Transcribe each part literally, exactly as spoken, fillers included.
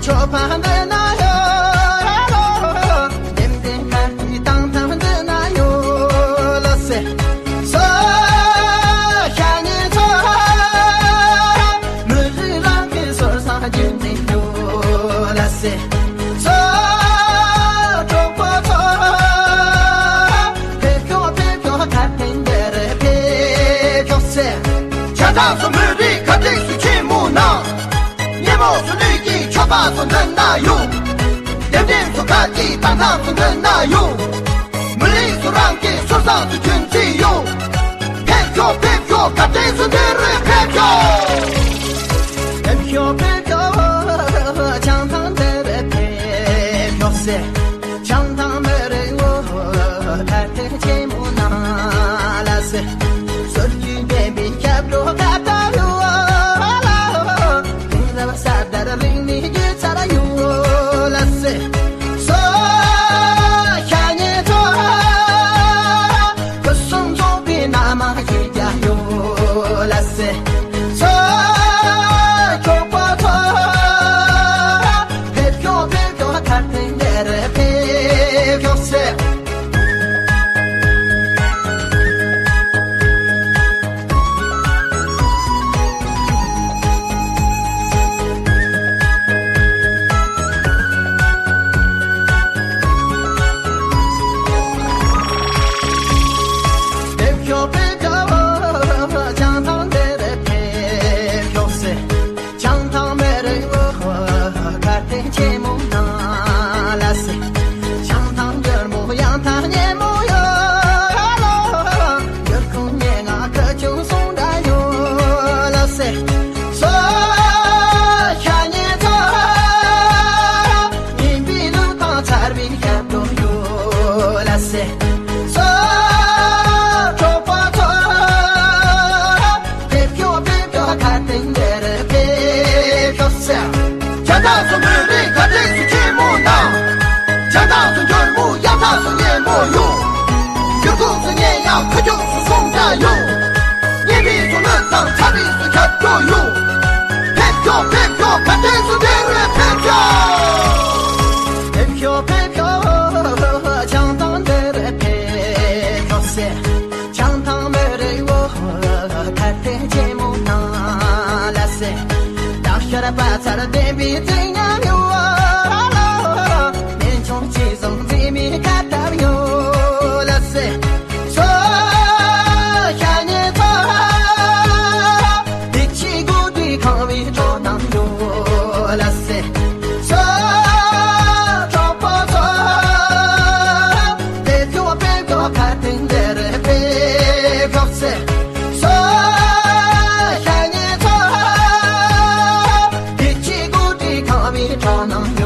གྲོགས་པོ་འདི་ན་ཡོད། འདེམས་འདེམས་ཁ་ཐུག་བཏང་ཐང་འདི་ན་ཡོད་ལ་ཟེར། སོ་ཤ་ཉེ་ཚོ། མི་རིགས་རང་གི་སོར་སང་རྒྱུན་འཛིན་ཡོད་ལ་ཟེར། སོ་གྲོགས་པོ་ཚོ། ཕེབས་ཤོག་ཕེབས་ཤོག་ཁ་ཐེངས་འདིར་ཕེབས་ཤོག་ཟེར། བྱ་བྲག་སུ་མི་རིགས་ཁ་བྲལ་སུ་ཆེན་མོ་ནང་། ཉེ་མོ་སུ་ལུས་ཀྱི་ཆོས་པ་སུ་འདི་ན་ཡོད། རྒྱབ་རྟེན་སུ་ཁ་གྱི་བཏང་ཐང་སུ་འདི་ན་ཡོད། མི་རིགས་སུ་རང་གི་སོར་སང་སུ་ཁྱོད་ཚེ་ཡོད། ཕེབས་ཤོག་ཕེབས་ཤོག་ཁ་བྲལ་སུ་འདིར་ཕེབས་ཤོག་ཕེབས་ཤོག་ཕེབས་ཤོག་བྱང་ཐང་འདིར་ཕེབས་ཤོག་ཟེར། བྱང་ཐང་མི་རིགས་བོ་ཁ་བྲལ་ཆེན་མོ་ནང་ལ་ཟེར། སོར་གྱི་འདྲེན་པའི་སྐྱབས་འགྲོ་ཁ་བཏབ་ཡོད་ལ། དེང་རབས་གསར་དར་རིག་གནས་རྒྱུ་ཆར་ཡོད་ལ་ཟེར། སོ་ཤ་ཉེ་ཚོ། སྐུ་གསུམ་ཚོགས་པའི་མནའ་མ་ཞིག་རྒྱག་ཡོད་ལ་ཟེར། སོ་གྲོགས་པོ་ཚོ། ཕེབས་ཤོག་ཕེབས་ཤོག་ཁ་ཐེངས་འདིར་ཕེབས་ཤོག་ཟེར། ཕེབས་ཤོག་ཕེབས་ཤོག་བྱང་ཐང་འདིར་ཕེབས་ཤོག་ཟེར། བྱང་ཐང་མི་རིགས་བོ་ཁ་བྲལ་ཆེན་མོ་ནང་ལ་ཟེར། བྱང་ཐང་འགྱུར་མོ་ཡང་ཐང་སྙན་མོ་ཡོད་ལ། འགྱུར་ཁུངས་སྙན་ངག་ཁ་ཆུང་སོང་འདྲ་ཡོད་ལ་ཟེར། སོ་ཤ་ཉེ་ཚོ། ཉིན་པའི་ལུགས་དང་ཚར་བའི་ཞབས་བྲོ་ཡོད་ལ་ཟེར། སོ་གྲོགས་པོ་ཚོ། ཕེབས་ཤོག་ཕེབས་ཤོག་ཁ་ཐེངས་འདིར་ཕེབས་ཤོག་ཟེར། བྱ་བྲག་སུ་མི་རིགས་ཁ་བྲལ་སུ་ཆེན་མོ་ནང་། བྱ་བྲག་སུ་འགྱུར་མོ་གཡའ་བྲག་སུ་སྙན་མོ་ཡོད། འགྱུར་ཁུངས་སུ་སྙན་ཡང་ཁ་ཆུང་སུ་སོང་འདྲ་ཡོད། སྙན་པའི་སུ་ལུས་དང་ཚ་བའི་སུ་ཁྱབ་འགྲོ་ཡོད། ཕེབས་ཤོག་ཕེབས་ཤོག་ཁ་བྲལ་སུ་འདིར་ཕེབས་ཤོག་ཕེབས་ཤོག་ཕེབས་ཤོག་བྱང་ཐང་འདིར་ཕེབས་ཤོག་ཟེར། བྱང་ཐང་མི་རིགས་བོ་ཁ་བྲལ་ཆེན་མོ་ནང་ལ་ཟེར། སྟག་ཤར་པ་ཚར་ལྡན་པའི་རྩིག་ཉམས་ཡོད་ལ། གནས་ཆུང་ཆེ་བཟང་མཛེས་མའི་ཁ་བཏབ་ཡོད་ལ་ཟེར། སོ་ཤ་ཉེ་ཚོ། བདེ་སྐྱིད་དགོད་བྲོའི་ཁང་བའི་སྤྲོ་སྣང་ཡོད་ལ་ཟེར། སོ་གྲོགས་པོ་ཚོ། ཕེབས་ཤོག་ཕེབས་ཤོག་ཁ་ཐེངས་འདིར་ཕེབས་ཤོག་ཟེར། སོ་ཤ་ཉེ་ཚོ། བདེ་སྐྱིད་དགོད་བྲོའི་ཁང་བའི་སྤྲོ་སྣང་ཡོད།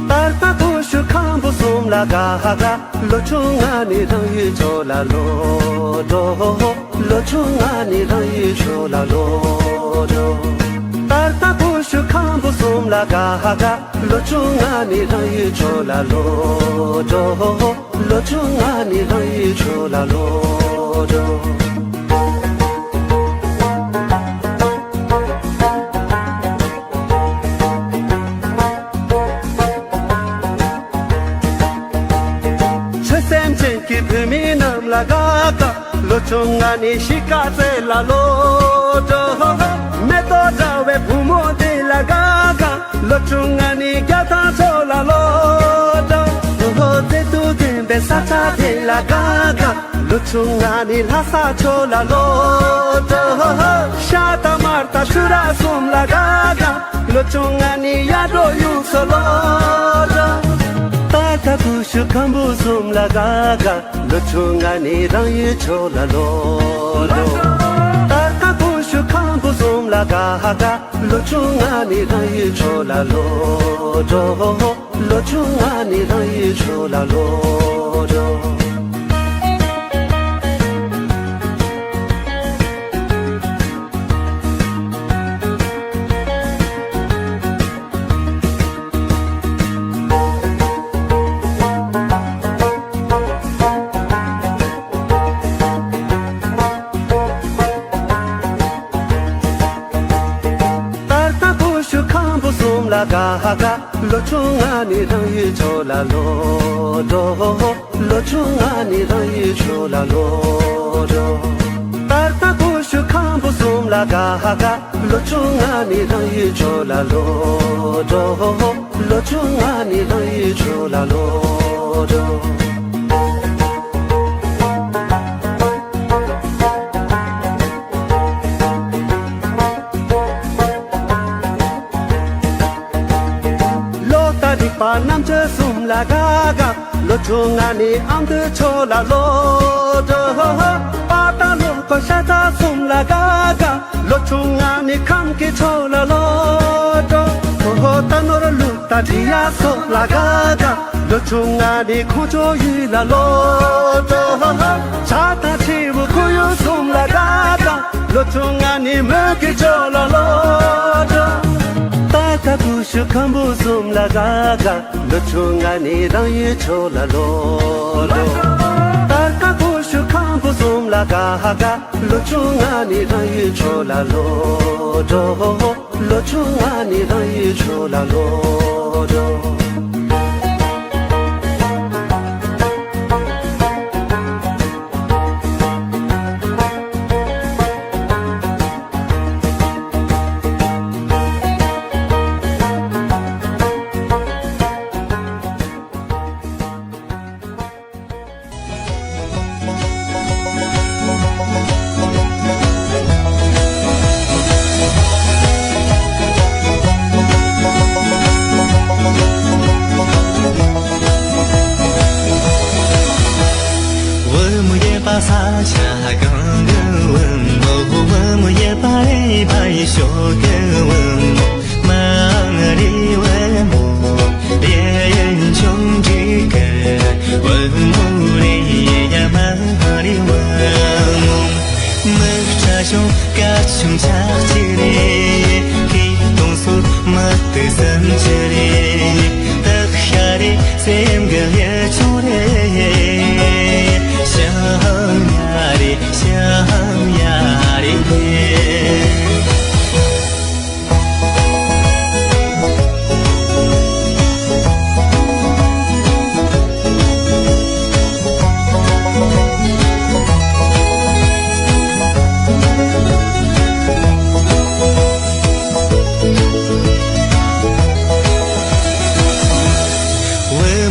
ད་ལྟ་ཐོ་ཤུ་ཁང་པོ་གསུམ་ལ་ག་ཧ་ག་ལོ་ཆུང་ང་ནི་རང་ཡུལ་ཕྱོགས་ལ་ལོག་འགྲོ། ལོ་ཆུང་ང་ནི་རང་ཡུལ་ཕྱོགས་ལ་ལོག་འགྲོ། ད་ལྟ་ཐོ་ཤུ་ཁང་པོ་གསུམ་ལ་ག་ཧ་ག་ལོ་ཆུང་ང་ནི་རང་ཡུལ་ཕྱོགས་ལ་ལོག་འགྲོ། ལོ་ཆུང་ང་ནི་རང་ཡུལ་ཕྱོགས་ལ་ལོག་འགྲོ། ཆོས་སེམས་ཅན་གྱི་བོད་མི་རྣམས་ལ་དགའ། ལོ་ཆུང་ང་ནི་ཤི་ཀ་ཙེ་ལ་ལོ་འགྲོ། མེ་ཏོག་འདྲ་བའི་བུ་མོ་དེ་ལ་དགའ་དགའ། ལོ་ཆུང་ང་ནི་རྒྱ་ཐང་ཕྱོགས་ལ་ལོ་འགྲོ། བཙན་དུག་ལྡན་པའི་ས་ཆ་དེ་ལ་དགའ་དགའ། ལོ་ཆུང་ང་ནི་ལྷ་ས་ཕྱོགས་ལ་ལོ་འགྲོ། ཤ་དང་མར་དང་ཆུ་ར་གསུམ་ལ་དགའ་དགའ། ལོ་ཆུང་ང་ནི་གཡག་འབྲོག་ཡུལ་སོགས་ལོ་འགྲོ། ཏར་ཏ་ཀུ་ཤུ་ཁམ་བུ་གསུམ་ལ་དགའ་དགའ། ལོ་ཆུང་ང་ནི་རང་ཡུལ་ཕྱོགས་ལ་ལོ་འགྲོ། ཏར་ཏ་ཀུ་ཤུ་ཁམ་བུ་གསུམ་ལ་དགའ་དགའ། ལོ་ཆུང་ང་ནི་རང་ཡུལ་ཕྱོགས་ལ་ལོ་འགྲོ། ལོ་ཆུང་ང་ནི་རང་ཡུལ་ཕྱོགས་ལ་ལོ་འགྲོ། ཏར་ཏ་ཀུ་ཤུ་ཁམ་བུ་གསུམ་ལ་དགའ་དགའ། ལོ་ཆུང་ང་ནི་རང་ཡུལ་ཕྱོགས་ལ་ལོ་འགྲོ། ལོ་ཆུང་ང་ནི་རང་ཡུལ་ཕྱོགས་ལ་ལོ་འགྲོ། ཏར་ཏ་ཀུ་ཤུ་ཁམ་བུ་གསུམ་ལ་དགའ་དགའ། ལོ་ཆུང་ང་ནི་རང་ཡུལ་ཕྱོགས་ལ་ལོ་འགྲོ། ལོ་ཆུང་ང་ནི་རང་ཡུལ་ཕྱོགས་ལ་ལོ་འགྲོ། ལོ་ཏ་རིག་པ་རྣམ་དཔྱོད་གསུམ་ལ་དགའ་དགའ། ལོ་ཆུང་ང་ནི་ཨ་མདོ་ཕྱོགས་ལ་ལོ་འགྲོ། པ་ཏ་ལོ་ཀོ་ཤ་ཚ་གསུམ་ལ་དགའ་དགའ། ལོ་ཆུང་ང་ནི་ཁམས་སྐད་ཕྱོགས་ལ་ལོ་འགྲོ། ཧོ་ཧོ་ཏ་ནོར་ལུག་ཏ་དྲི་ཡ་སོགས་ལ་དགའ་དགའ། ལོ་ཆུང་ང་ནི་ཁོང་ཆོ་ཡུལ་ལ་ལོ་འགྲོ། བྱ་དང་ཁྲིའུ་ཁོར་ཡུག་གསུམ་ལ་དགའ་དགའ། ལོ་ཆུང་ང་ནི་མོན་གྷོ་ཕྱོགས་ལ་ལོ་འགྲོ། ཏར་ཏ་ཀུ་ཤུ་ཁམ་བུ་གསུམ་ལ་དགའ་དགའ། ལོ་ཆུང་ང་ནི་རང་ཡུལ་ཕྱོགས་ལ་ལོ་འགྲོ། ཏར་ཏ་ཀུ་ཤུ་ཁམ་བུ་གསུམ་ལ་དགའ་དགའ། ལོ་ཆུང་ང་ནི་རང་ཡུལ་ཕྱོགས་ལ་ལོ་འགྲོ། ལོ་ཆུང་ང་ནི་རང་ཡུལ་ཕྱོགས་ལ་ལོ་འགྲོ། བུ་མོ་ཡོད་པ་ས་ཆ་གང་གི་བུ་མོ། བུ་མོ་ཡོད་པ་རེད་པ་ཡི་ཤོག་གི་བུ་མོ། མ་རི་བུ་མོ། ཡེ་ཡེ་ཆུང་འདྲིས་གི་བུ་མོ་རེད་ཡ། མ་རི་བུ་མོ། མི་སྐྲ་ཆུང་སྐར་ཆུང་ཆགས་ཀྱི་རེད། ཁྱེད་གདོང་སོ་མ་དེ་བསམ་གྱི་རེད། སྟག་ཤ་རེད་སེམས་གི་ཡ་ཆུང་རེད། ཤ་ཡ་རེད། ཤ་ཡ་རེད། བུ་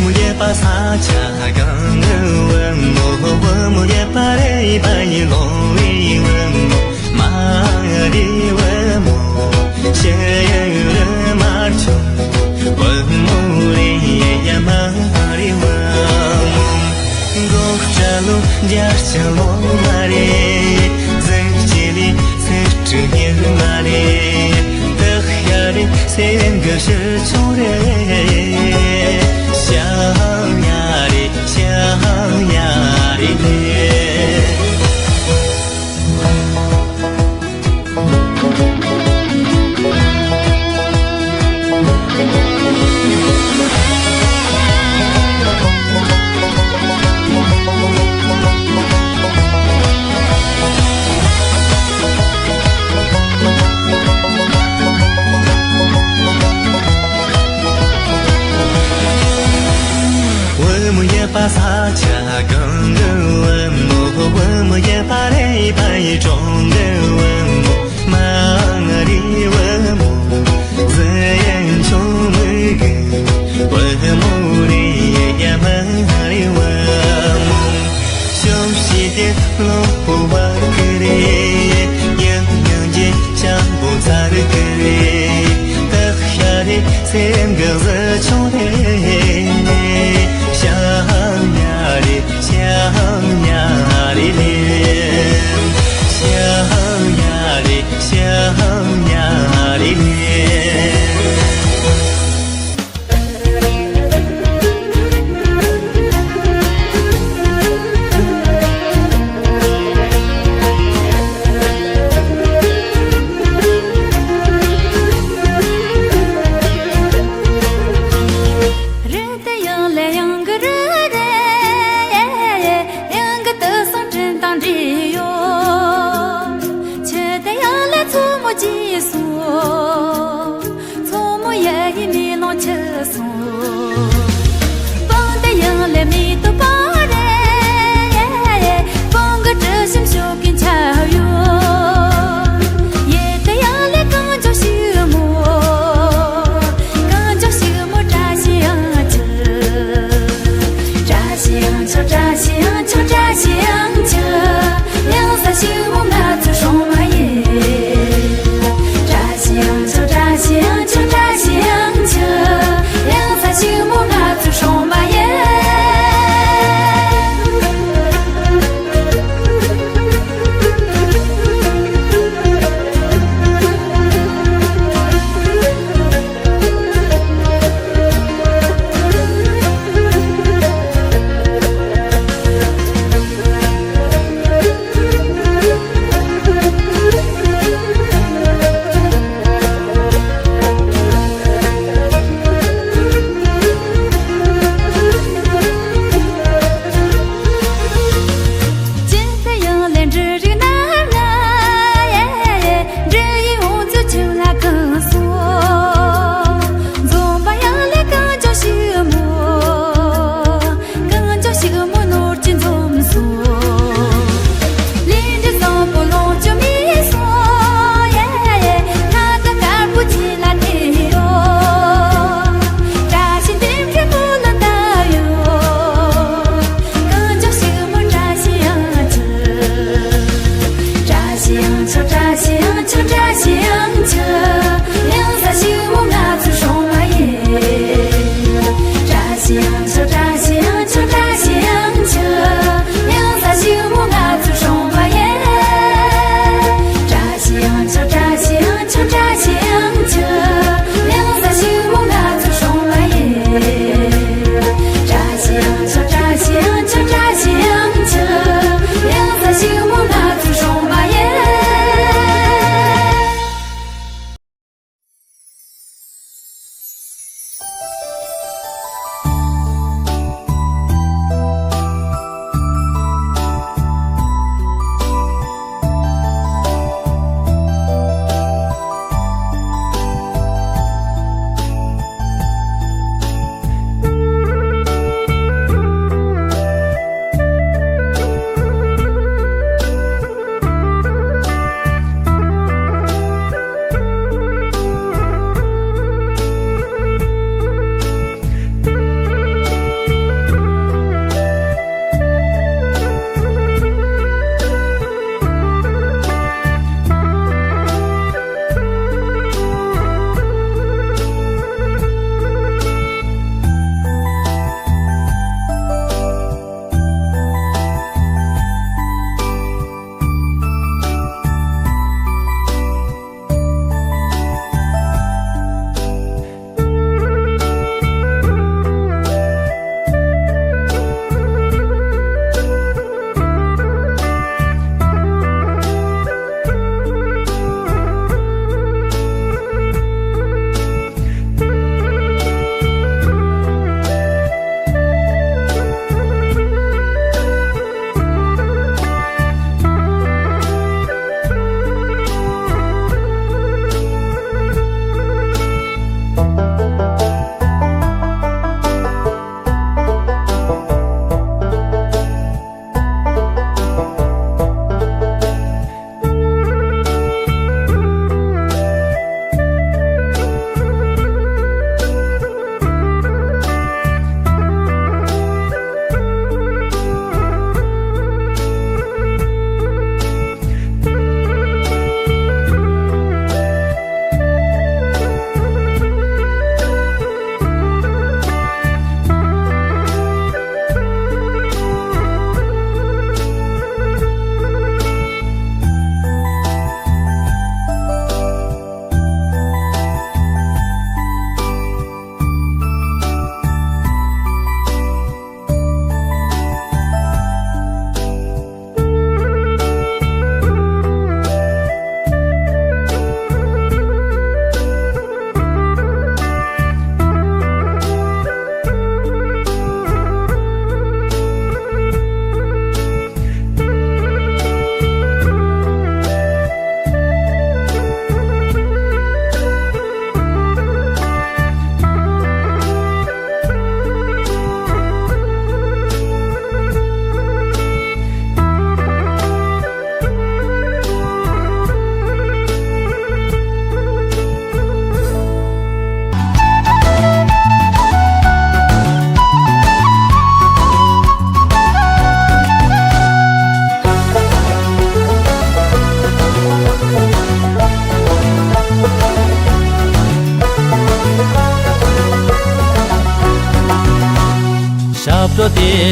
མོ་ཡོད་པ་ས་ཆ་གང་གི་བུ་མོ། བུ་མོ་ཡོད་པ་རེད་པ་ཡི་ལོ་བའི་བུ་མོ། མ་རི་བུ་མོ། ཤེས་ཡོན་མ་ཆོག་བུ་མོ་རེད་ཡ། མ་རི་བུ་མོ། མགོ་སྐྲ་ལོ་རྒྱ་ཆེན་ལོ་མ་རེད། གཟི་བརྗིད་ལི་ཚེ་གྲུ་ཉེར་མ་རེད། སྟག་ཤ་རེད་སེམས་གི་ཤི་ཆུང་རེད། ཤ་ཡ་རེད། ཤ་ཡ་རེད། གློ་བུར་བར་གི་རེད། ཡང་ཡང་རྗེས་ཆང་བུ་ཚར་གི་རེད། སྟག་ཤ་རེད། སེམས་འགག་ཟི་ཆུང་རེད། ཤ་ཉ་རེད། ཤ་ཉ་རེད་ལེ། ཤ་ཉ་རེད། ཤ་ཉ་རེད་ལེ།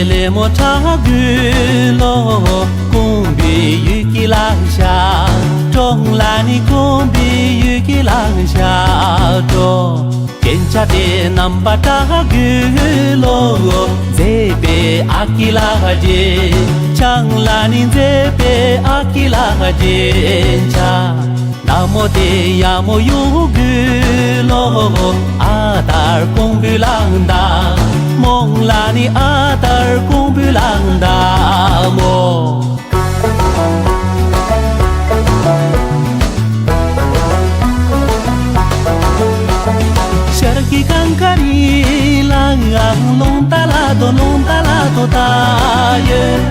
ལས་མོ་ཁྲ་དགུ་ལོ། ཀོང་པོའི་ཡུལ་གྱི་ལ་ཤ་ཀྲོང་ལ་ནི། ཀོང་པོའི་ཡུལ་གྱི་ལ་ཤ་ཀྲོང་། རྒྱན་ཆ་དེ་རྣམ་པ་ཁྲ་དགུ་ལོ། མཛེས་པའི་ཨ་ཀི་ལ་རྗེ་ཆང་ལ་ནི། མཛེས་པའི་ཨ་ཀི་ལ་རྗེ་ཆང་། མདའ་མོ་དེ་ཡ་མོ་གཡོ་གུ་ལོ། ཨ་དར་ཀོང་བུ་ལང་མདའ་མོ་ལ་ནི། ཨ་དར་ཀོང་བུ་ལང་མདའ་མོ། ཤར་གྱི་གངས་དཀར་ཡི་ལ་ཡང་ལུང་ཏ་ལ་དོ་ལུང་ཏ་ལ་དོ་ད་ཡོད།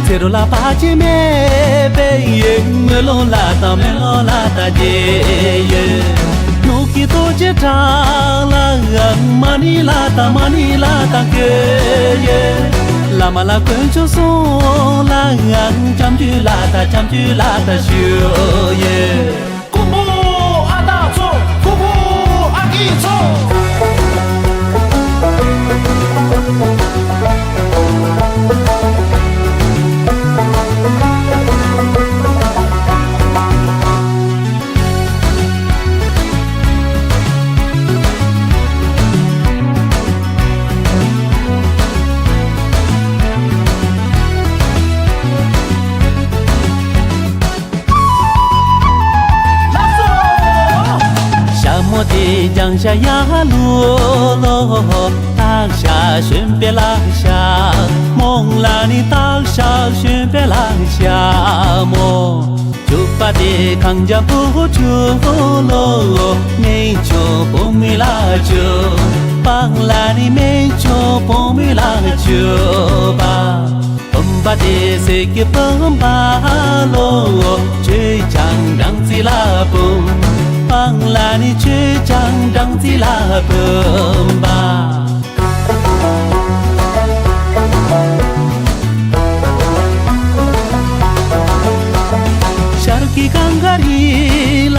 ཚེ་རོ་ལ་པ་ཅི་མེད་པའི་ཡོད། མེ་ལོང་ལ་དང་མེ་ལོང་ལ་དང་རྗེ་ཡོད། ནུབ་ཀྱི་རྡོ་རྗེ་བྲག་ལ་ཡང་མ་ཎི་ལ་དང་མ་ཎི་ལ་དང་གོས་ཡོད། བླ་མ་ལ་དཀོན་མཆོག་གསུམ་ལ་ཡང་སྐྱབས་འཇུག་ལ་དང་སྐྱབས་འཇུག་ལ་དང་ཞུ་ཡོད། ཀོང་པོ་ཨ་སྟག་ཚོ། ཀོང་པོ་ཨ་སྐད་ཚོ། ཞྭ་མོ་དེ་རྒྱང་ཞྭ་ཡ་ལོ་ལོ། སྟག་ཤར་བཞོན་པའི་ལ་ཤ་མོ་ལ་ནི། སྟག་ཤར་བཞོན་པའི་ལ་ཤ་མོ། ཕྱུ་པ་དེ་གངས་ལྗང་བུ་ཆུ་ལོ། སྨན་ཆུ་བུ་མོའི་ལ་ཕྱུ་པ་ལ་ནི། སྨན་ཆུ་བུ་མོའི་ལ་ཕྱུ་པ། བུམ་པ་དེ་གསེར་གྱི་བུམ་པ་ལོ། ཆོས་ཀྱང་སྦྲང་རྩི་ལ་བུམ་པ་ལ་ནི། ཆོས་ཀྱང་སྦྲང་རྩི་ལ་བུམ་པ། ཤར་གྱི་གངས་དཀར་ཡི་ལ་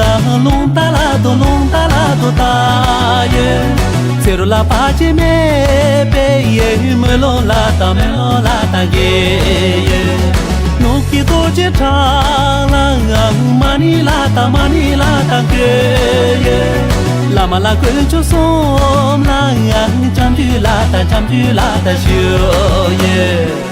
ཡང་ལུང་ཏ་ལ་དོ་ལུང་ཏ་ལ་དོ་ད་ཡོད། ཚེ་རོ་ལ་པ་ཅི་མེད་པའི་ཡེ་མེ་ལོང་ལ་དང་མེ་ལོང་ལ་དང་གོས་ཡོད། ནུབ་ཀྱི་རྡོ་རྗེ་བྲག་ལ་ཡང་མ་ཎི་ལ་དང་མ་ཎི་ལ་དང་གོས་ཡོད། བླ་མ་ལ་དཀོན་མཆོག་གསུམ་ལ་ཡང་སྐྱབས་འཇུག་ལ་དང་སྐྱབས་འཇུག་ལ་དང་ཞུ་ཡོད།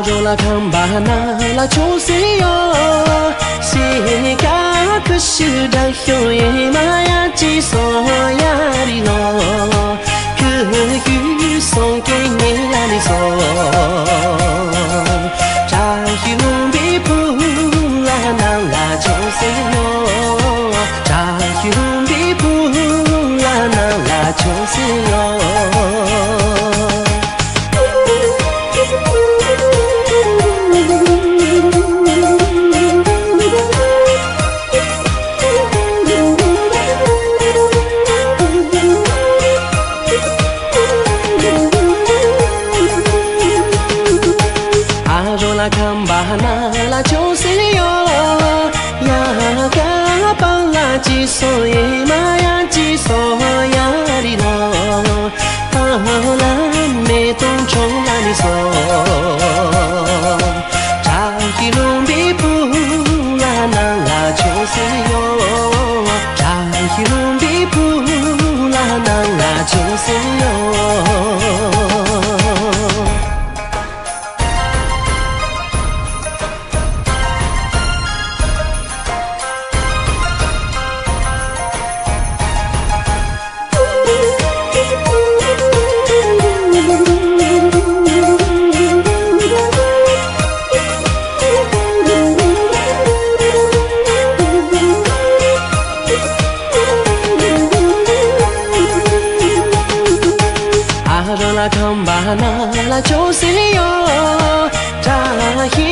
རོ་ལ་ཁམས་པ་ན་ལ་ཆོས་སེ་ཡོ། སེ་ཀ་ཀུ་ཤུ་དྲག་ཤོ་ཡེ་མ་ཡ་ཅི་སོ་ཡ་རི་ལོ། ཁུ་ཁུ་སོང་ཀེ་ཉེ་ལ་ནི་སོ། བྲག་ཤུ་ལུང་པའི་བུ་ལ་ནང་ལ་ཆོས་སེ་ཡོ། བྲག་ཤུ་ལུང་པའི་བུ་ལ་ནང་ལ་ཆོས་སེ་ཡོ། ཨ་རོ་ལ་ཁམས་པ་ན་ལ་ཆོས་སེ་ཡོ། ཡ་ཀ་པ་ལ་ཅི་སོ་ཡེ་མ་ཡ་ཅི་སོ་ཡ་རི་ལོ། ཨ་ལ་མེ་ཏོང་ཁྲོང་ལ་ནི་སོ། བྲག་ཤུ་ལུང་པའི་བུ་ལ་ནང་ལ་ཆོས་སེ་ཡོ། བྲག་ཤུ་ལུང་པའི་བུ་ལ་ནང་ལ་ཆོས་སེ་ཡོ། ཨ་རོ་ལ་ཁམས་པ་ན་ལ་ཆོས་སེ་ཡོ། བྲག་ཤུ་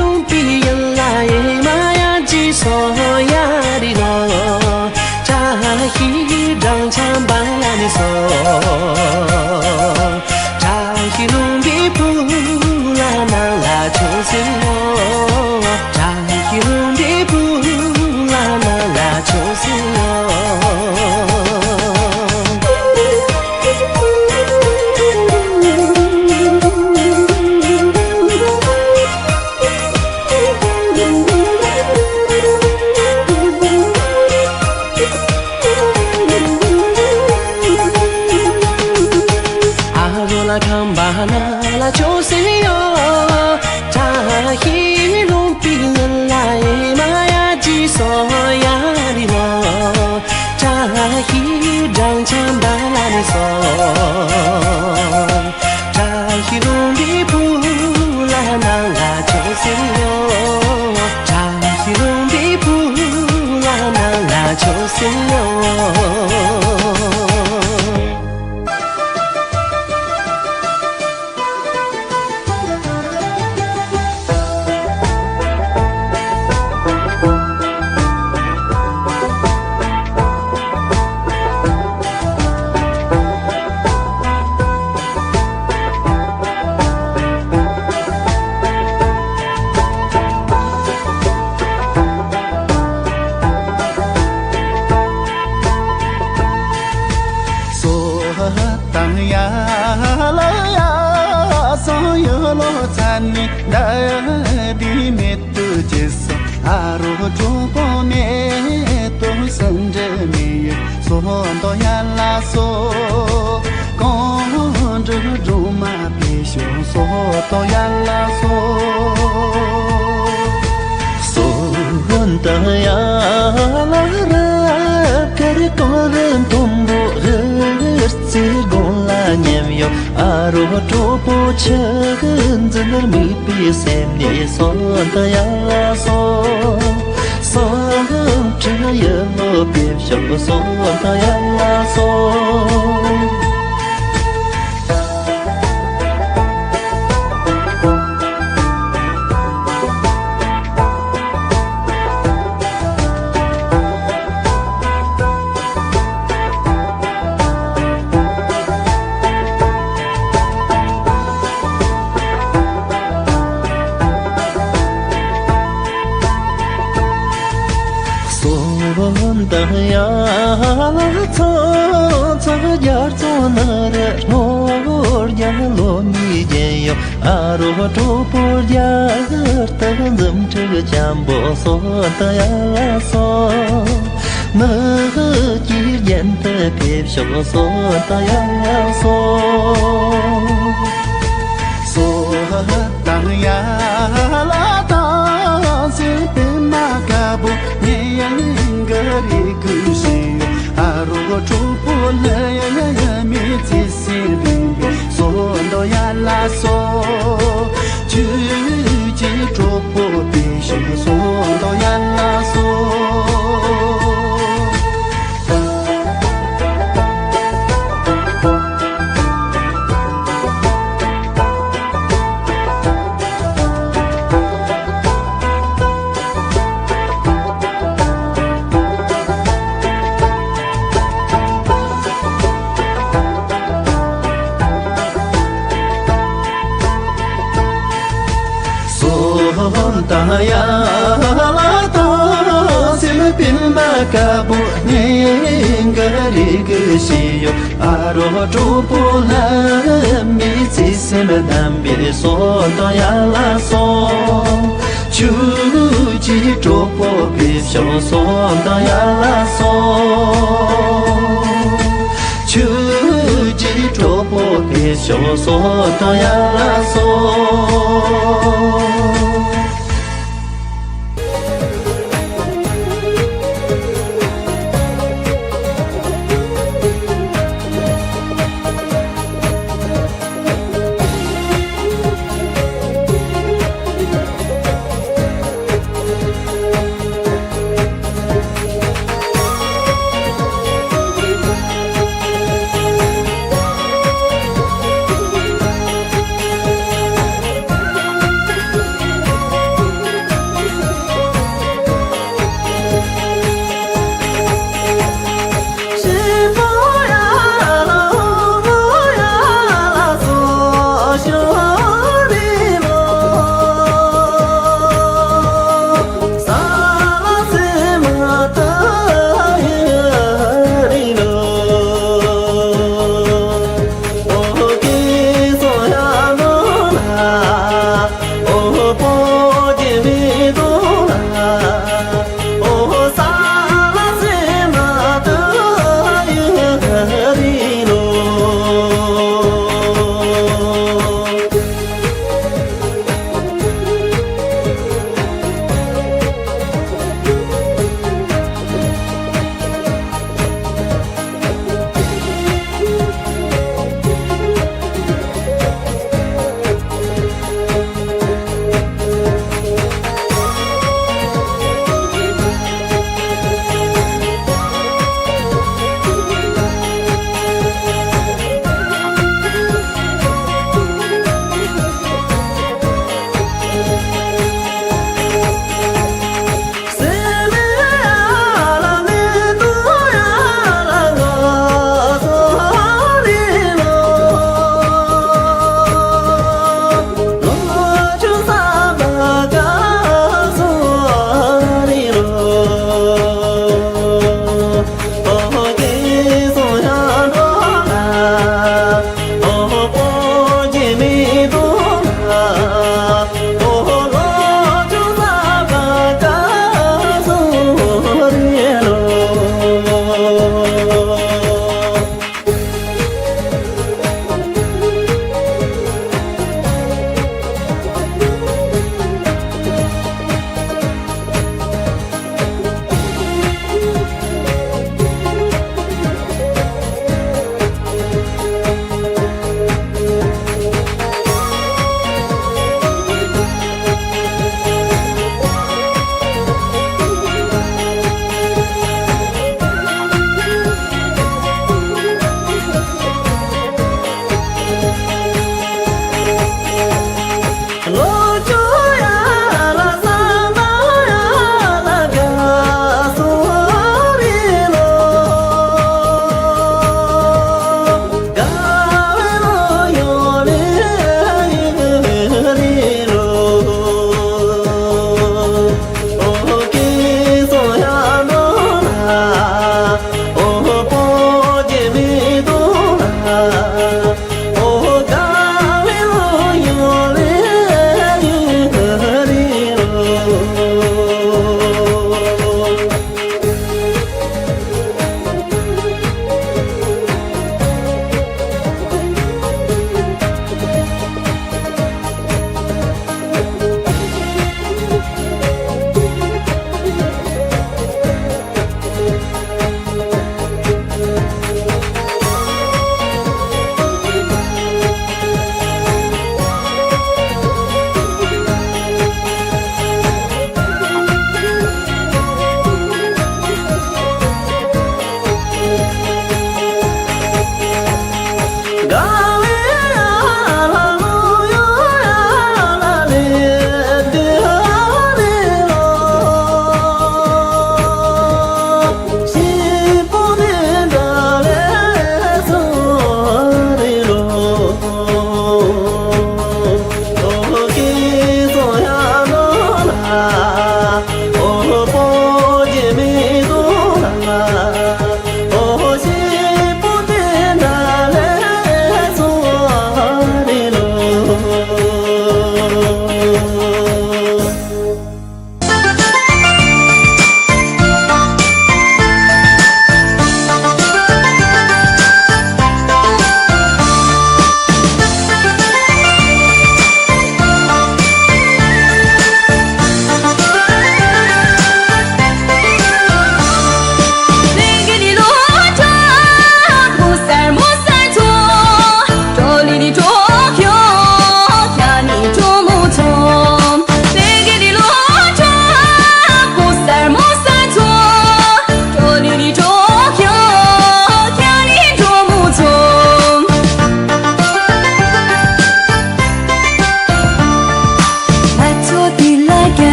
ལུང་པའི་ཡུལ་ལ་ཡེ་མ་ཡ་ཅི་སོ་ཡ་རི་ལོ། བྲག་ཤུ་སྦྲང་ཆར་འབར་ལ་ནི་སོ། བྲག་ཤུ་ལུང་པའི་བུ་ལ་ནང་ལ་ཆོས་སེ་ཡོ། བྲག་ཤུ་ལུང་པའི་བུ་ལ་ནང་ལ་ཆོས་སེ་ཡོ། ཨ་རོ་ལ་ཁམས་པ་ན་ལ་ཆོས་སེ་ཡོ། བྲག་ཤུ་ལུང་པའི་ཡུལ་ལ་ཡེ་མ་ཡ་ཅི་སོ་ཡ་རི་ལོ། བྲག་ཤུ་སྦྲང་ཆར་འབར་ལ་ནི་སོ། བྲག་ཤུ་ལུང་པའི་བུ་ལ་ནང་ལ་ཆོས་སེ་ཡོ། བྲག་ཤུ་ལུང་པའི་བུ་ལ་ནང་ལ་ཆོས་སེ་ཡོ། སོ་དང་ཡ་ལ་ཡ་སང་ཡོ་ལོ་ཚ་ནི་ད་དི་མེད་དུ་ཅེས་སོ། ཨ་རོ་གྲོགས་པོ་མེད་དུ་སུན་འདྲེ་མི་ཡོད་སོ་ཏོ་ཡ་ལ་སོ། གང་འགྲོ་འགྲོ་མ་པའི་ཤོ་སོ་ཏོ་ཡ་ལ་སོ། སོ་ཧོན་ཏ་ཡ་ལ་ར་ཀ་རི་ཀོ་རི་དུམ་བུ་ཧི་རྩི་དགོང་ལ་ཉེམ་ཡོ། ཨ་རོ་གྲོགས་པོ་ཆག་འཛིན་རྨིག་པའི་སེམས་ནས་སོ་ཏ་ཡ་ལ་སོ། སོ་ཧོན་ཏ་ཡ་ལོ་པའི་ཤོ་སོ་ཏ་ཡ་ལ་སོ། སོ་དང་ཡ་ལ་ཚོ་ཚོ་རྒྱ་མཚོ་ནི་རེ་ནོར་རྒྱ་ལོ་མི་རྒྱལ་ཡོ། ཨ་རོ་གྲོགས་པོ་རྒྱ་ལྟ་འཛུམ་ཁྲིག་འཇམ་པོ་སོ་ད་ཡ་ལ་སོ། ནག་གི་རྒྱན་དུ་ཕེབས་ཤོག་སོ་ད་ཡ་ལ་སོ། སོ་དང་ ལྷོ་དང་ཡ་ལ་དང་སེམས་པིན་མ་ཀ་པོ་ནི་ག་རི་གི་ཤི་ཡོ། ཨ་རོ་གྲོགས་པོ་ལ་མི་ཚེ་སེམས་དམ་པའི་སོ་དང་ཡ་ལ་སོ། ཆུ་ཅི་གྲོགས་པོ་པའི་ཤོ་སོ་དང་ཡ་ལ་སོ། ཆུ་ཅི་གྲོགས་པོ་པའི་ཤོ་སོ་དང་ཡ་ལ་སོ།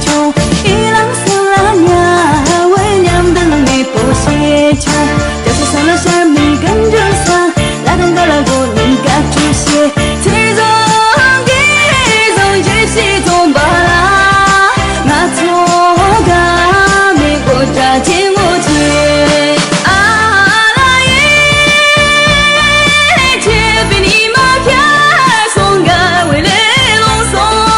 ཆུང་། ཨི་ལང་སང་ལ་ཉ་བའི་ཉམས་ལྡན་མེས་པོ་ཞེས་ཆུང་། རྒྱ་སོ་སོ་ལ་ཤར་མི་གན་འགྲོ་ས། ལ་དང་ག་ལ་གོ་ནི་དགའ་སྤྲོ་ཤེས། ཚེ་རྫོང་གི་རྫོང་ཆེ་ཞིག་རྫོང་པ་ལ། ང་ཚོ་དགའ་མི་གོ་དྲ་ཆེན་མོ་ཆེ། ཨ་ལ་ཡེ། ཆེ་བི་ནི་མ་ཁྱ་སོང་ག་བེ་ལེ་ལོང་སོང་།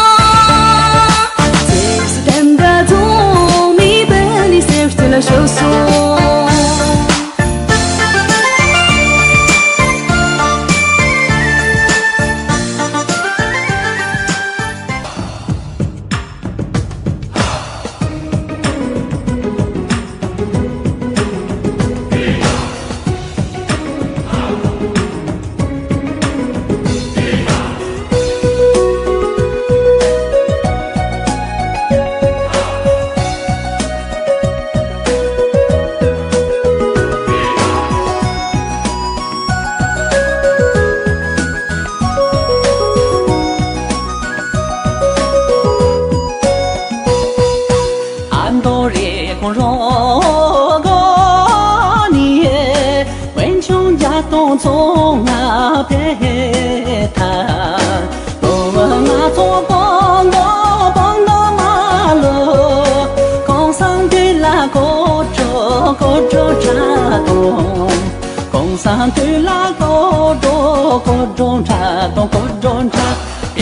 ཨ་མདོ་རེ་ཀོང་རོ་གོ་ནི། དཔོན་ཆུང་རྒྱ་སྟོང་ཚོ་ང་ཕེ་ཐ། ལོ་ང་ཚོ་པང་གོ་པང་གོ་མ་ལོ། གོང་སང་དུས་ལ་གོ་ཀྲོ་གོ་ཀྲོ་ཁྲ་དོང་། གོང་སང་དུས་ལ་གོ་ཀྲོ་གོ་ཀྲོ་ཁྲ་དོང་གོ་ཀྲོ་ཁྲ།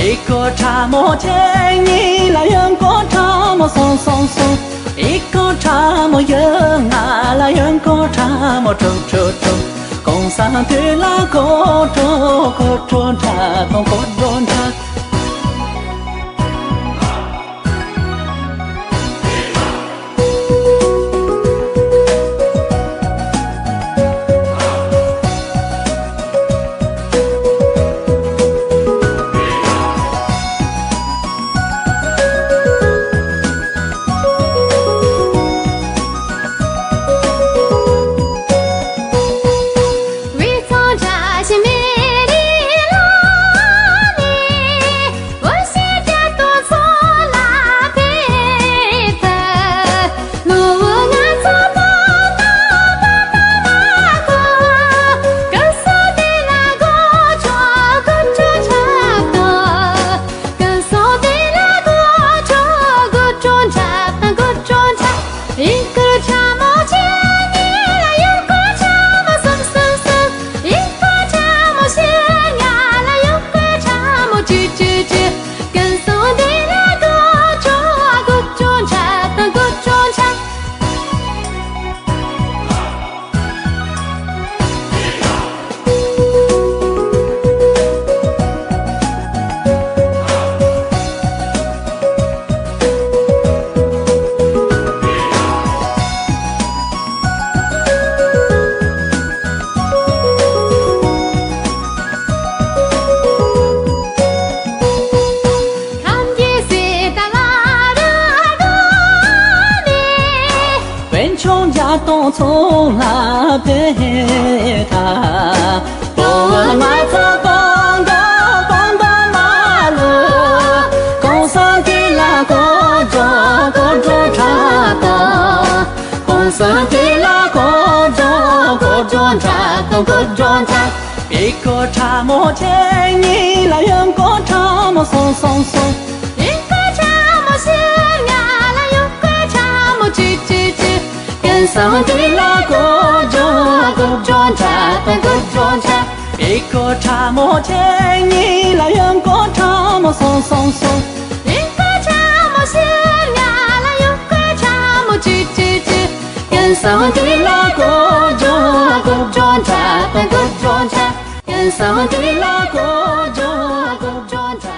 ཨི་ཀོ་ཁྲ་མོ་ཆེ་ཉི་ལ་ཡོན་ཀོ་ཁྲ་མོ་སོང་སོང་སོང་། ཨི་ཀོ་ཁྲ་མོ་ཡོན་ང་ལ་ཡོན་ཀོ་ཁྲ་མོ་ཁྲོ་ཁྲོ་ཁྲོ། གོང་སང་དུས་ལ་གོ་ཀྲོ་གོ་ཀྲོ་ཁྲ་དོང་གོ་ཀྲོ་ཁྲ། དཔོན་ཆུང་རྒྱ་སྟོང་ཚོ་ལ་བདེ་ཐ། ལོ་ང་ཚོ་གོང་གོ་གོང་གོ་མ་ལོ། གོང་ས་དེ་ལ་གོ་འགྲོ་གོ་འགྲོ་དྲག་གོ། གོང་ས་དེ་ལ་གོ་འགྲོ་གོ་འགྲོ་དྲག་གོ་གོ་འགྲོ་དྲག་ཨི་ཀོ་ཁྲ་མོ་ཆེ་ཉི་ལ་ཡོན་ཀོ་ཁྲ་མོ་སོང་སོང་སོང་། ཨི་ཀོ་ཁྲ་མོ་ཆེ་ཉ་ལ་ཡོན་ཀོ་ཁྲ་མོ་ཆེ་ཆེ་ཆེ། གོང་ས་དེ་ལ་གོ་འགྲོ་གོ་འགྲོ་དྲག་གོ་གོ་འགྲོ་དྲག་ཨི་ཀོ་ཁྲ་མོ་ཆེ་ཉི་ལ་ཡོན་ཀོ་ཁྲ་མོ་སོང་སོང་སོང་། ཨི་ཀོ་ཁྲ་མོ་ཆེ་ཉ་ལ་ཡོན་ཀོ་ཁྲ་མོ་ཆེ་ཆེ་ཆེ། གོང་ས་དེ་ལ་གོ་འགྲོ་གོ་འགྲོ་དྲག་གོ་གོ་འགྲོ་དྲག་གོང་ས་དེ་ལ་གོ་འགྲོ་གོ་འགྲོ་དྲག་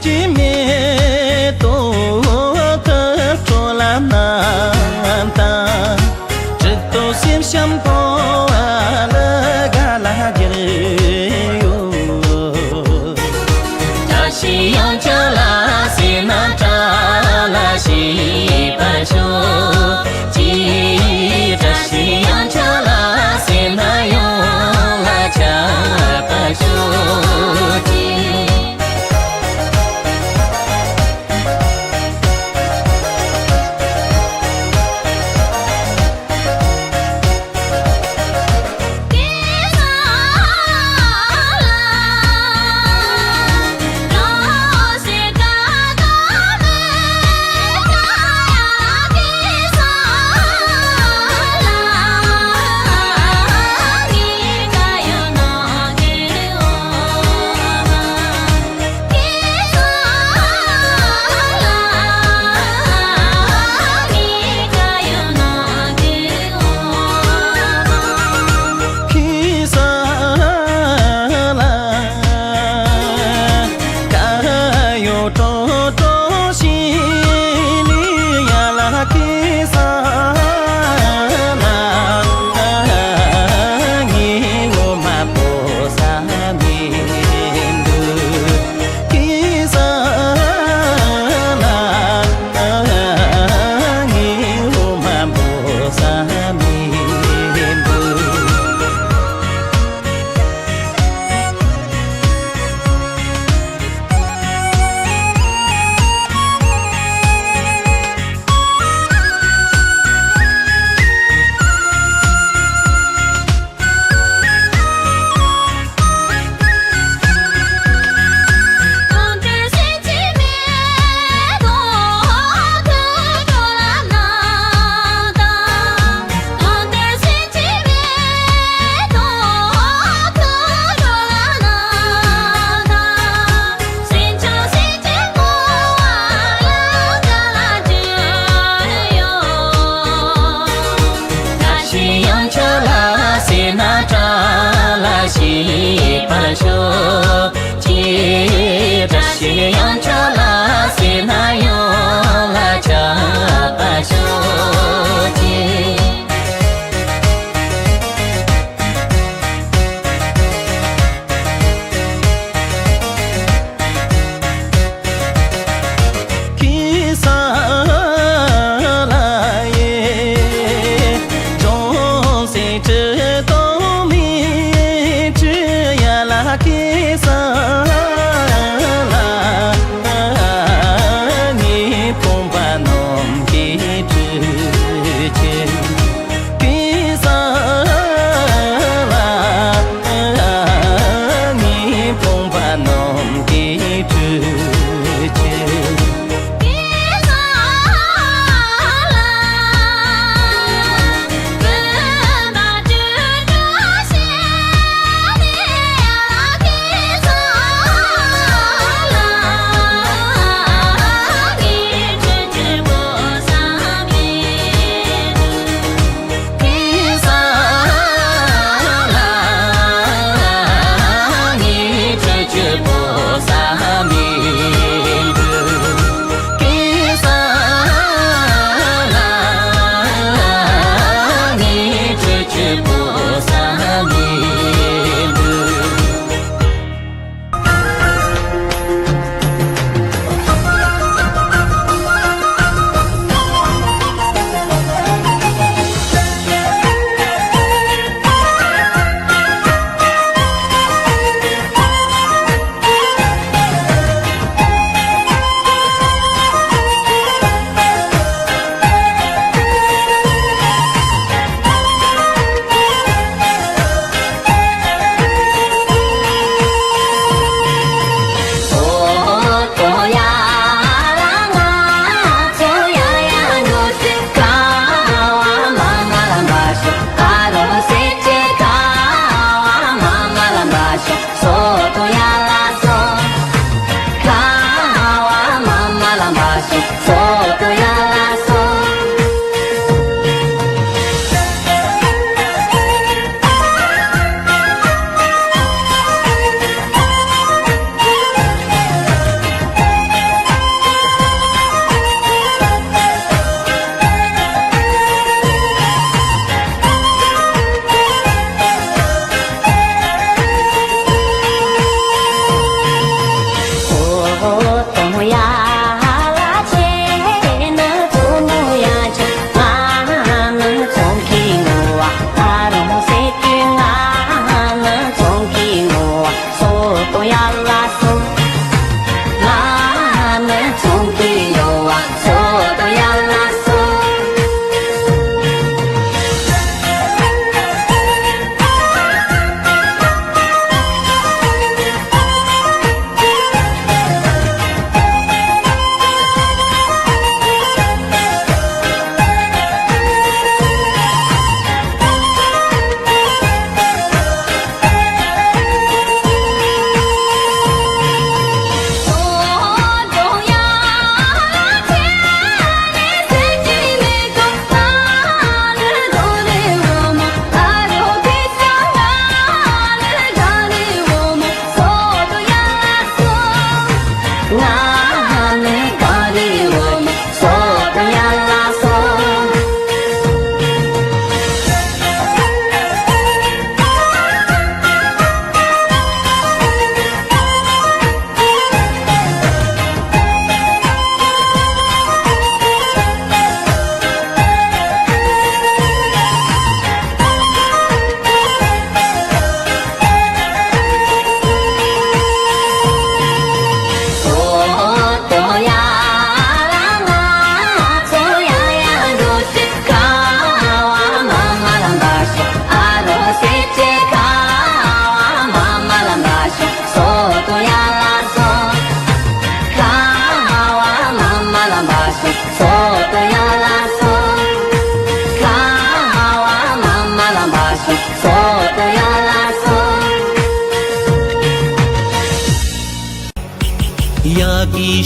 སྐྱེ་མེད་དོ་ཐུགས་སྤྲོ་ལམ་རྣམ་དག །གྲུབ་ཐོབ་སེམས་བྱམས་སྤོང་བ་ལ་དགའ་ལ་རྒྱུར་ཡོད། བཀྲ་ཤིས་ཡང་བྱོན་ལ་སེར་སྣ་བཀྲ་ལ་ཞེས་པར་ཤོག་ཅིག །བཀྲ་ཤིས་ཡང་བྱོན་ལ་སེར་སྣ་ཡོངས་ལ་ཁྱབ་པར་ཤོག་ཅིག ། ཞིག་ཡང་ཆོག་ལ་སེར་སྣ་བཀྲ་ལ་ཞེས་པར་ཤོག་ཅིག །བཀྲ་ཤིས་ཡང་ཆོག་ལ་སེར་སྣ་ཡོངས་ལ་ཁྱབ་པར་ཤོག་ཅིག ། ཁེ་ས་ལ་ཡེ་ཇོང་སེ་ཁྲི་སྟོང་མི་ཁྲི་ཡ་ལ་ཁེ་ས་ལ་ནི་ཕོངས་པ་ནོམ་གི་ཁྲི་ཁྱེར།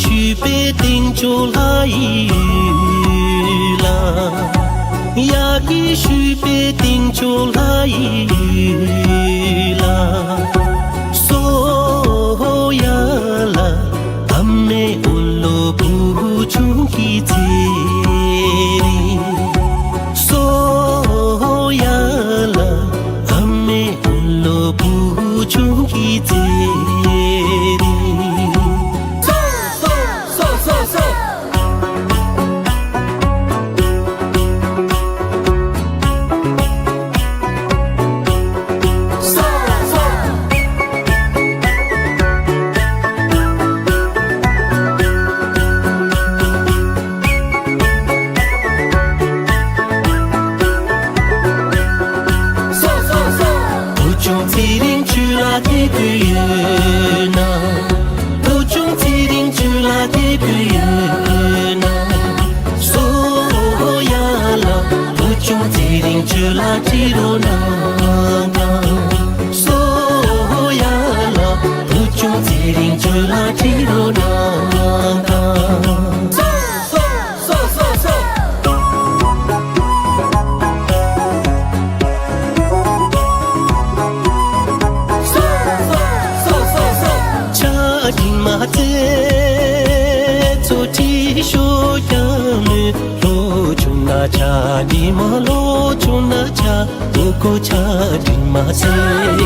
ཞུས་པའི་སྟེང་ཕྱོགས་ལྷ་ཡི་ཡུལ་ལ། ཡ་གི་ཞུས་པའི་སྟེང་ཕྱོགས་ལྷ་ཡི་ཡུལ་ལ། སོ་ཡ་ལ་ཨ་མའི་འོ་ལོ་བུ་ཆུང་གི་ཚེ་རིང་། སོ་ཡ་ལ་ཨ་མའི་འོ་ལོ་བུ་ཆུང་གི་ཚེ་རིང་། སོ་སོ་སོ་སོ། བུ་ཆུང་ཚེ་རིང་ཁྱོད་ལ་དད་གུས་ཡོད་ན། བུ་ཆུང་ཚེ་རིང་ཁྱོད་ལ་དད་གུས་ཡོད་ན། སོ་ཡ་ལ་བུ་ཆུང་ཚེ་རིང་ཁྱོད་ལ་ཁྲིད་རོགས་གནང་། སོ་ཡ་ལ་བུ་ཆུང་ཚེ་རིང་ཁྱོད་ལ་ཁྲིད་རོགས་གནང་། སོ་སོ་སོ་སོ། ཆ་འདི་མ་ཚད་ཚོ་ཁྲིད་ཤོག་ཀྱང་མོས། ལོ་ཆུང་ན་ཆ་འདི་མ་ལོ་ཆུང་ན་ཆ་འོ་ཀོ་ཆ་འདི་མ་ཚད།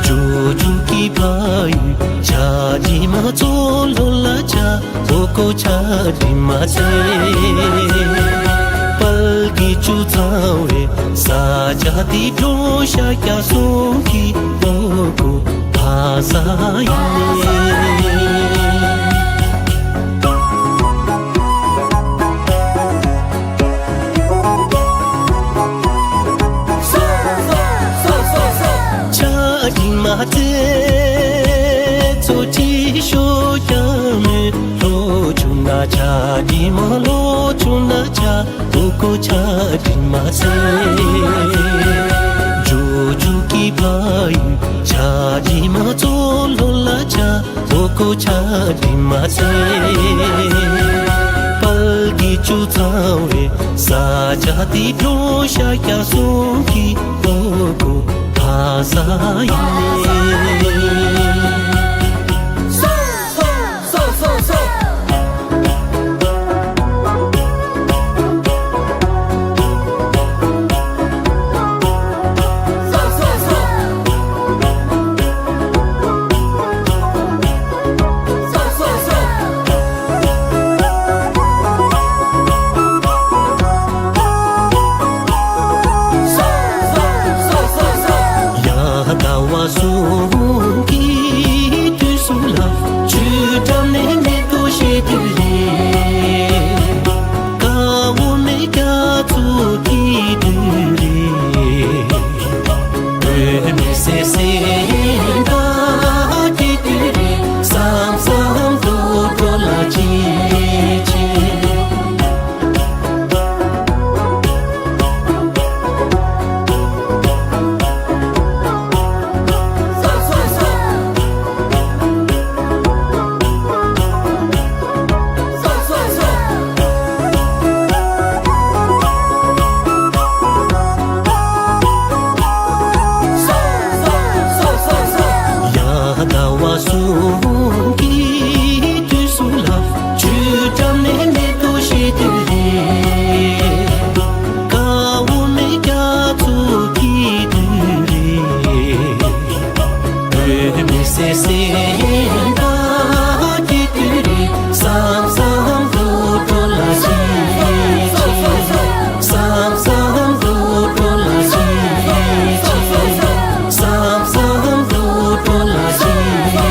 ཇོ་ཇོ་གི་ཕ་ཡུལ་ཆ་འདི་མ་ཚོ་ལོ་ལ་ཆ། འོ་ཀོ་ཆ་འདི་མ་ཚད། དཔལ་གྱི་ཆུ་ཚང་བའི་ས་ཆ་འདི་འགྲོ་ཤ་རྒྱ་སོང་གི་འོ་ཀོ་ཕ་ས་ཡིན་ནས། ཆ་འདི་མ་ཚད་ཚོ་ཁྲིད་ཤོག་ཀྱང་མོས། ལོ་ཆུང་ན་ཆ་འདི་མ་ལོ་ཆུང་ན་ཆ་འོ་ཀོ་ཆ་འདི་མ་ཚད། ཇོ་ཇོ་གི་ཕ་ཡུལ་ཆ་འདི་མ་ཚོ་ལོ་ལ་ཆ། འོ་ཀོ་ཆ་འདི་མ་ཚད། དཔལ་གྱི་ཆུ་ཚང་བའི་ས་ཆ་འདི་འགྲོ་ཤ་རྒྱ་སོང་གི་འོ་ཀོ་ཕ་ས་ཡིན་ནས། ཡ་ཟླ་བ་གསུམ་གྱི་དུས་སུ་ལ་ཆུ་འགྲམ་ནས་མེ་ཏོག་བཞད་དུས་རེད། དགའ་བོ་མེ་རྒྱ་མཚོ་སྐྱིད་དུས་རེད། བུད་མེད་སེམས་སེམས་པ་སྐྱིད་དུས་རེད། བསམ་བསམ་དུ་འགྲོ་ལ་ཆེ་ཆེ། ཡ་ཟླ་བ་གསུམ་གྱི་དུས་སུ་ལ་ཆུ་འགྲམ་ནས་མེ་ཏོག་བཞད་དུས་རེད། དགའ་བོ་མེ་རྒྱ་མཚོ་སྐྱིད་དུས་རེད། བུད་མེད་སེམས་སེམས་པ་སྐྱིད་དུས་རེད། བསམ་བསམ་དུ་འགྲོ་ལ་ཆེ་ཆེ། བསམ་བསམ་དུ་འགྲོ་ལ་ཆེ་ཆེ། བསམ་བསམ་དུ་འགྲོ་ལ་ཆེ་ཆེ།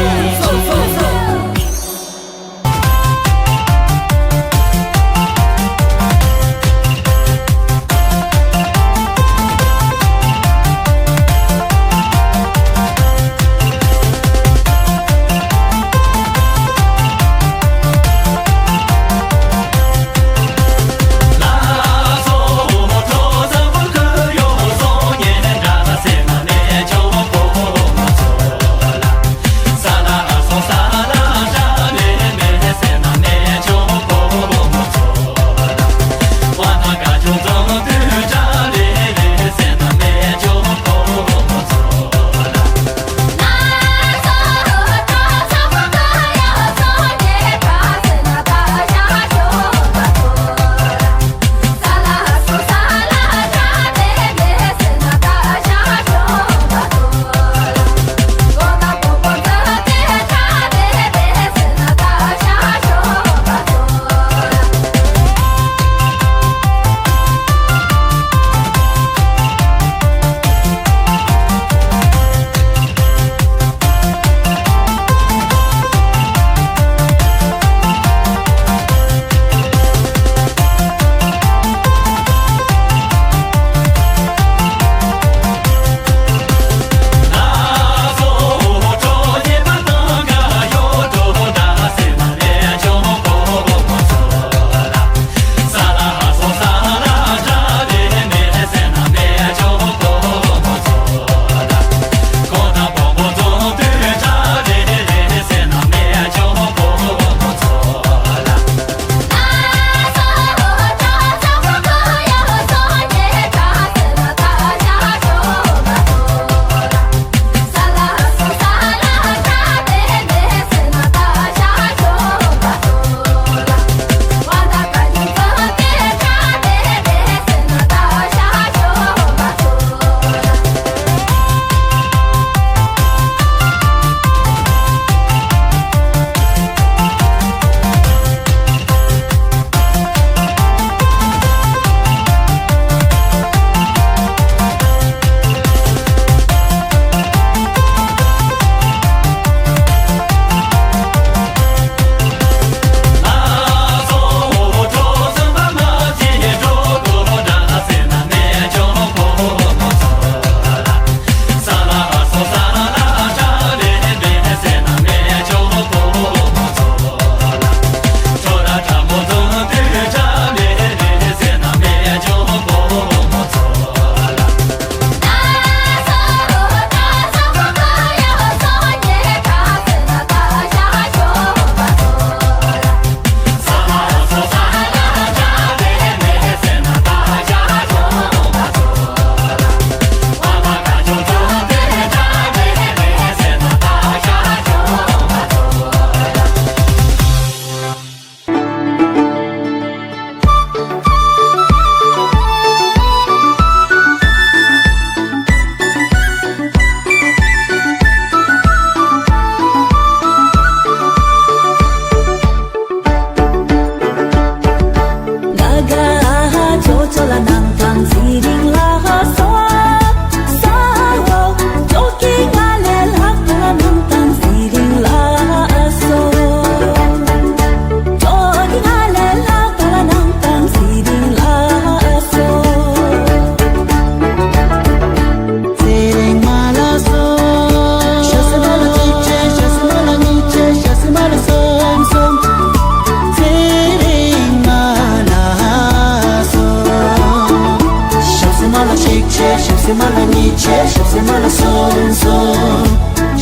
གསུངས་སོ།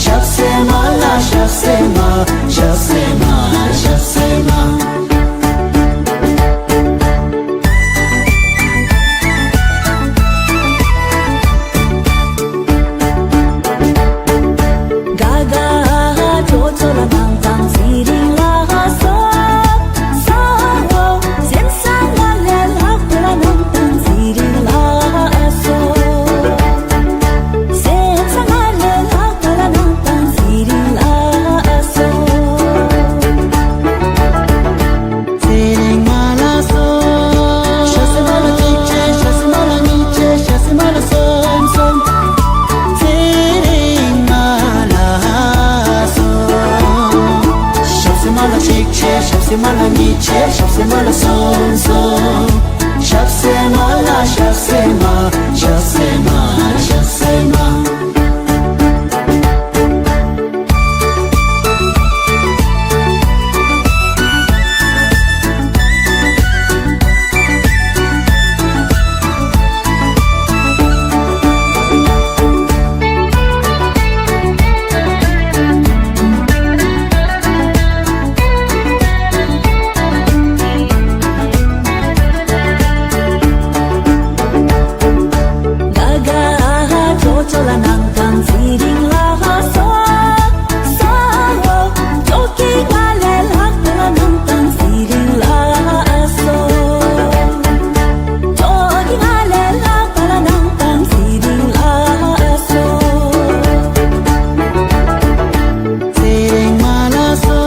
ཞབས་སེ་མ་ལ་ཞབས་སེ་མ། ཞབས་སེ་མ། ཞབས་སེ་མ། ག་ག་ཅོ་ཅོ་ལ་ནང་དང་ཚེ་རིང་ལ་སོ། སོ། སེམས་སང་ལ་ལས་ལྷག་པ་ལ་ནང་དང་ཚེ་རིང་ལ་སོ། སེམས་སང་ལ་ལས་ལྷག་པ་ལ་ནང་དང་ཚེ་རིང་ལ་སོ། ཚེ་རིང་མ་ལ་སོ། ཞབས་སེ་མ་ལ་གཅིག་བྱས། ཞབས་སེ་མ་ལ་གཉིས་བྱས། ཞབས་སེ་མ་ལ་གསུམ་གསུམ། ཚེ་རིང་མ་ལ་སོ། ཞབས་སེ་མ་ལ་གཅིག་བྱས། ཞབས་སེ་མ་ལ་གཉིས་བྱས། ཞབས་སེ་མ་ལ་གསུམ་གསུམ། ཞབས་སེ་མ་ལ་ཞབས་སེ་མ། ཞབས་སེ་མ། ཞབས་སེ་མ། ག་ག་ཅོ་ཅོ་ལ་ནང་དང་ཚེ་རིང་ལ་སོ། སོ། ཅོ་ཀི་ང་ལས་ལྷག་པ་ལ་ནང་དང་ཚེ་རིང་ལ་སོ། ཅོ་ཀི་ང་ལས་ལྷག་པ་ལ་ནང་དང་ཚེ་རིང་ལ་སོ། ཚེ་རིང་མ་ལ་སོ།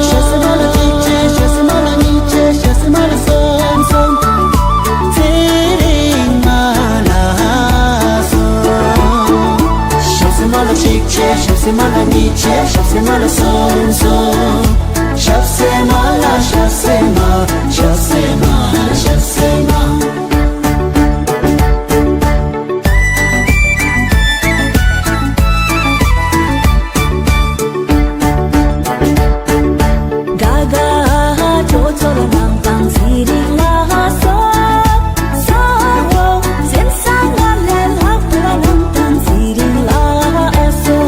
ཞབས་སེ་མ་ལ་གཅིག་བྱས། ཞབས་སེ་མ་ལ་གཉིས་བྱས། ཞབས་སེ་མ་ལ་གསུམ་གསུམ། ཚེ་རིང་མ་ལ་སོ། ཞབས་སེ་མ་ལ་གཅིག་བྱས། ཞབས་སེ་མ་ལ་གཉིས་བྱས། ཞབས་སེ་མ་ལ་གསུམ་གསུམ། ཞབས་སེ་མ་ལ་ཞབས་སེ་མ། ཞབས་སེ་མ། ཞབས་སེ་མ། ག་ག་ཅོ་ཅོ་ལ་ནང་དང་ཚེ་རིང་ལ་སོ། སོ། སེམས་སང་ང་ལས་ལྷག་པ་ལ་ནང་དང་ཚེ་རིང་ལ་སོ།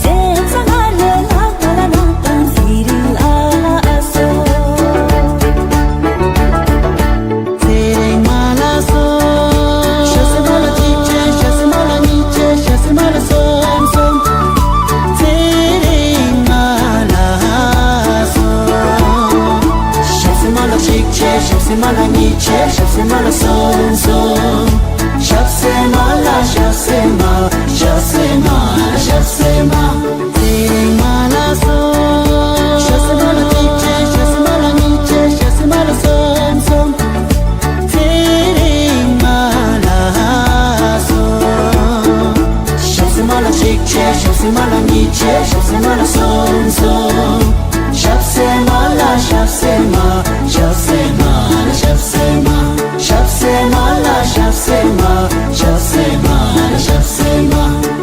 སེམས་སང་ང་ལས་ལྷག་པ་ལ་ནང་དང་ཚེ་རིང་ལ་སོ། ཚེ་རིང་མ་ལ་སོ། ཞབས་སེ་མ་ལ་གཅིག་བྱས། ཞབས་སེ་མ་ལ་གཉིས་བྱས། ཞབས་སེ་མ་ལ་གསུམ་གསུམ། ཚེ་རིང་མ་ལ་སོ། ཞབས་སེ་མ་ལ་གཅིག་བྱས། ཞབས་སེ་མ་ལ་གཉིས་བྱས། ཞབས་སེ་མ་ལ་གསུམ་གསུམ། ཞབས་སེ་མ་ལ་ཞབས་སེ་མ། ཞབས་སེ་མ། ཞབས་སེ་མ། ཚེ་རིང་མ་ལ་སོ། ཞབས་སེ་མ་ལ་གཅིག་བྱས། ཞབས་སེ་མ་ལ་གཉིས་བྱས། ཞབས་སེ་མ་ལ་གསུམ་གསུམ། ཚེ་རིང་མ་ལ་སོ། ཞབས་སེ་མ་ལ་གཅིག་བྱས། ཞབས་སེ་མ་ལ་གཉིས་བྱས། ཞབས་སེ་མ་ལ་གསུམ་གསུམ། ཞབས་སེ་མ་ལ་ཞབས་སེ་མ། ཞབས་སེ་མ། ཞབས་སེ་མ། ཞབས་སེ་མ་ལ་ཞབས་སེ་མ། ཞབས་སེ་མ། ཞབས་སེ་མ།